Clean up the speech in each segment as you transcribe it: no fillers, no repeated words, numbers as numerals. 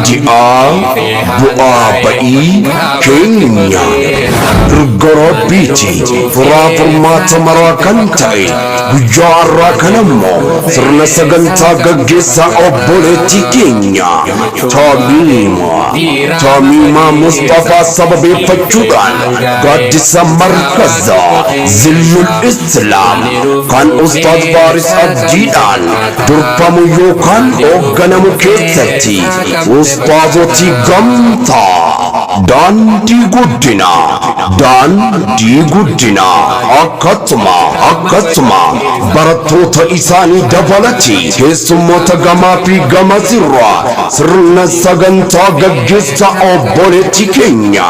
Miidiyaa bu'aa ba'ii keenya. Erga Rabbiiti furaa furmaata maraa kan ta'e guyyaa har'aa kana immoo sirna sagantaa gaggeessaa obboleettii keenya Tamiimaa Tamiimaa Musxafaa sababeeffachuudhaan gaaddisa markaza Zillul Islaam kan Ustaaz Faaris Abdiidhaan durfamu yookaan hoogganamu keessatti ustaazotii gamtaa daandii guddinaa daandii guddinaa akkasuma akkasuma barattoota isaanii dabalati keessummoota gamaa fi gamasirraa sirna sagantaa gaggeessaa obboleettii keenya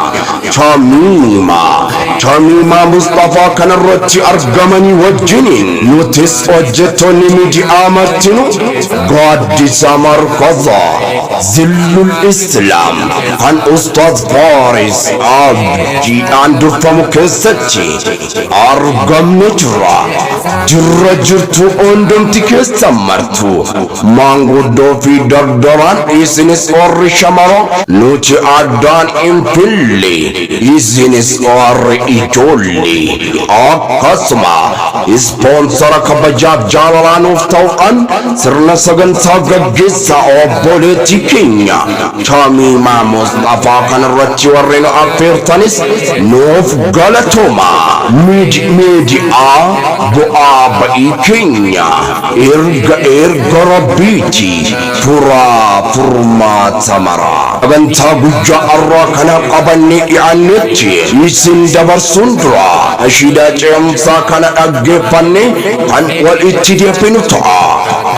Tamiimaa Tamiimaa Musxafaa kanarratti argamanii wajjiniin nutis hojjettoonni miidiyaa martinu gaaddisa markaza Zillul Islaam kan Ustaaz Faaris Abdiidhaan durfamu keessatti argamne jirra. Jirra jirtu hundumti keessan martu maanguddoo fi dardaraan isinis warri shamara nuti addaan hin fille isinis warri ijoollee akkasuma ispoonsara kabajaaf jaalalaa nuuf ta'uudhaan sirna sagantaa gaggeessaa obboleettii keenya Tamiimaa Musxafaa kanarratti warri nu affeertanis nuuf galatooma. Miidiyaa bu'aa ba'ii keenya erga erga Rabbiiti furaa furmaata maraa. Sagantaa guyyaa har'aa kana qabannee dhiyaannetti isin dabarsuun dura nashiidaa ce'umsaa kana dhaggeeffannee kan wal itti deebinu ta'a.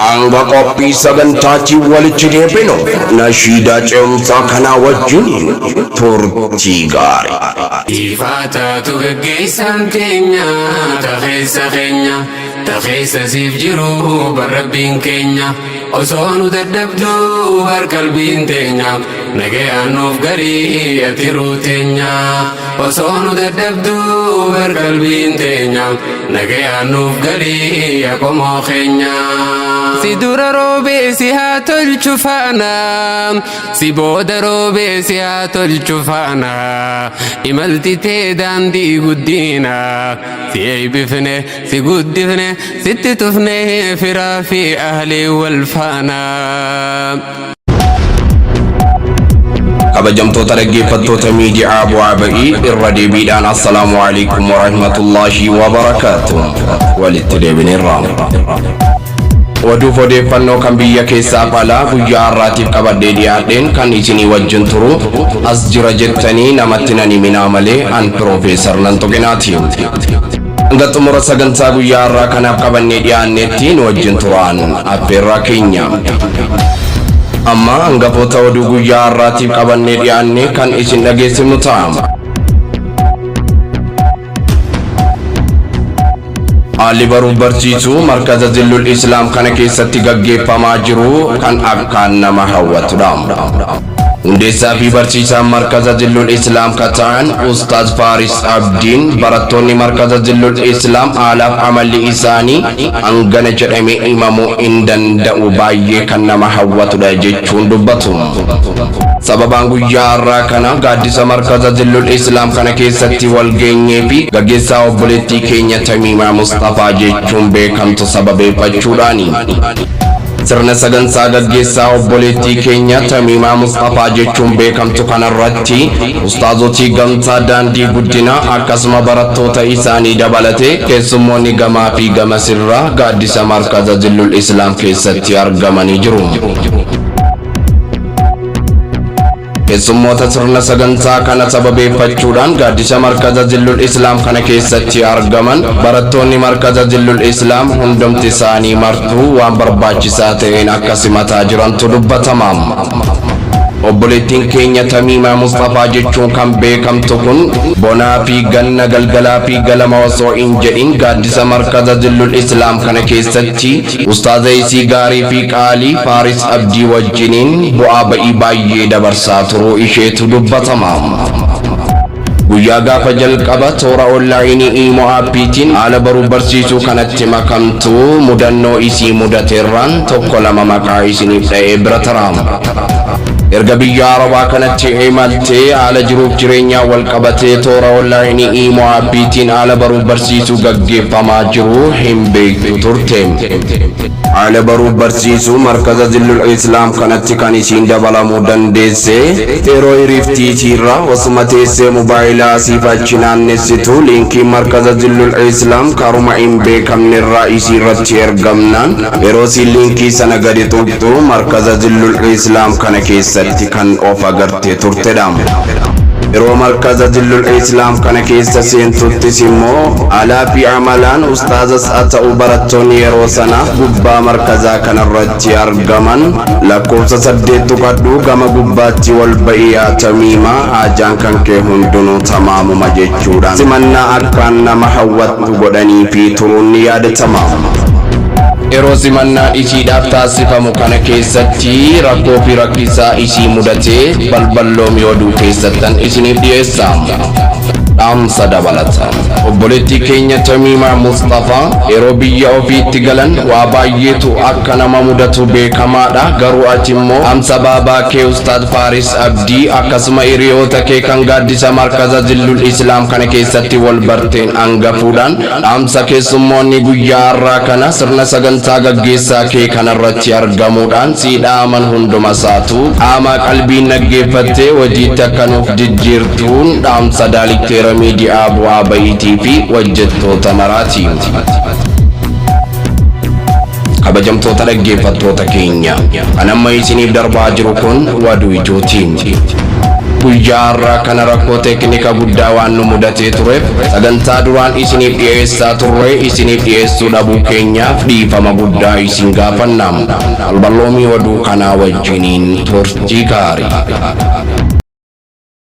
Hanga qophii sagantaatiin walitti deebinu nashiidaa ce'umsaa kanaa wajjiniin turtii gaarii. Ifaa taatu gaggeessaan keenya ta keessa keenya ta keessa siif jiru bar Rabbiin keenya osoo nu dadhabduu bar qalbiin teenya nagayaan nuuf galii ati ruu teenya osoo nu dadhabduu bar qalbiin teenya nagayaan nuuf galii ya qomoo keenya. Si dura roobee si haa tolchu faana si booda roobee si haa tolchu faana imalti tee daandii guddina si eeybifne si guddifne sitti tufne firaa fi ahlii wal faana. Kabajamtoota dhaggeeffattoota miidiyaa bu'aa ba'ii irra deebiidhaan assalaamu alaikum warahmatullaahi wabarakaatu. Walitti deebineerra. Oduuf odeeffannoo kan biyya keessaaf alaa guyyaa har'aatiif qabadhee dhiyaadheen kan isinii wajjin turu as jira jettanii namatti nan himinaa malee an Piroofeesar nan tuqinaati. Hanga xumura sagantaa guyyaa har'aa kanaaf qabannee dhiyaannetti nu wajjin turaan affeerraa keenya. Amma hangafoota oduu guyyaa har'aatiif qabannee dhiyaanne kan isin dhageessifnu ta'a. Haalli baruuf barsiisuu markaza Zillul Islaam kana keessatti gaggeeffamaa jiru kan akkaan nama hawwatudha. Hundeessaa fi barsiisaan markaza Zillul Islaam ka ta'an Ustaaz Faaris Abdiin barattoonni markaza Zillul Islaam haalaaf amalli isaanii hangana jedhamee himamuu hin danda'u baay'ee kan nama hawwatudha jechuun dubbatu. Sababaan guyyaa har'aa kana gaaddisa markaza Zillul Islaam kana keessatti wal geenyee fi gaggeessaa obboleettii keenya Tamiimaa Musxafaa jechuun beekamtu sababeeffachuudhaani. Sirna sagantaa gaggeessaa obboleettii keenya Tamiimaa Musxafaa jechuun beekamtu kanarratti ustaazotii gamtaa daandii guddinaa akkasuma barattoota isaanii dabalatee keessummoonni gamaa fi gamasirraa gaaddisa markaza Zillul Islaam keessatti argamanii jiru. Keessummoota sirna sagantaa kana sababeeffachuudhaan gaaddisa markaza Zillul Islaam kana keessatti argaman barattoonni markaza Zillul Islaam hundumti isaanii martuu waan barbaachisaa ta'een akka simataa jirantu dubbatama. Obboleettiin keenya Tamiimaa Musxafaa jechuun kan beekamtu kun bonaa fi ganna galgalaa fi galama osoo hin jedhin gaaddisa markaza Zillul Islaam kana keessatti Ustaaza isii gaarii fi qaalii Faaris Abdii wajjiniin bu'aa ba'ii baay'ee dabarsaa turuu isheetu dubbatama. Guyyaa gaafa jalqaba toora onlaayinii Iimo aappiitiin haala baruuf barsiisuu kanatti makamtu mudannoo isii mudateerraan tokko lama maqaa isiniif dha'ee bira tara. Erga biyya Arabaa kanatti imaltee haala jiruuf jireenyaa wal qabatee toora onlaayinii Imoo Abbiitiin haala baruuf barsiisuu gaggeeffamaa jiru hin beektu turte. Haala baruuf barsiisuu markaza Zillul Islaam kanatti kan isiin dabalamuu dandeesse yeroo hiriftiitiirra osuma teessee mobaayilaa asiif achi naannessitu liinkiin markaza Zillul Islaam karuma hin beekamnerraa isii irratti ergamnaan yeroo isiin liinkii sana gadi tuqxu markaza Zillul Islaam kana keessatti kan of agarte turtedha. Yeroo markaza Zillul Islaam kana keessa seentuttis immoo alaa fi amalaan ustaazas haa ta'u barattoonni yeroo sana gubbaa markazaa kanarratti argaman lakkoofsa 8 tuqadhu gama gubbaatti wal ba'ii yaa Tamiimaa haajaan kan kee hundinuu tamaamuma jechuudhaan simannaa akkaan nama hawwattu godhanii fi turuun ni yaadatama. Yeroo simannaan isiidhaaf taasifamu kana keessatti rakkoo fi rakkisaa isii mudatee balballoomii oduu keessattan isiniif dhiyeessa. Dhaamsa dabalata. Obboleettii keenya Tamiimaa Musxafaa yeroo biyya ofiitti galan waa baay'eetu akka nama mudatu beekamaadha. Garuu ati immoo dhaamsa baabaa kee Ustaad Faaris Abdii akkasuma hiriyoota kee kan gaaddisa markaza Zillul Islaam kana keessatti wal barteen hangafuudhaan dhaamsa keessummoonni guyyaa har'aa kana sirna sagantaa gaggeessaa kee kanarratti argamuudhaan sii dhaaman hunduma isaatu qaamaa qalbiin dhaggeeffattee hojiitti akka nuuf jijjiirtuun dhaamsa daalikteera miidiyaa bu'aa ba'iitii fi hojjettoota maraati. Kabajamtoota dhaggeeffattoota keenya, kan amma isiniif darbaa jiru kun waduu ijooti. Guyyaa har'aa kana rakkoo teeknika guddaa waan nu mudatee tureef sagantaa duraan isiniif dhiyeessaa turre isiniif dhiyeessuu dhabuu keenyaaf dhiifama guddaa isin gaafanna. Balballoomii oduu kanaa wajjiniin turtii gaarii.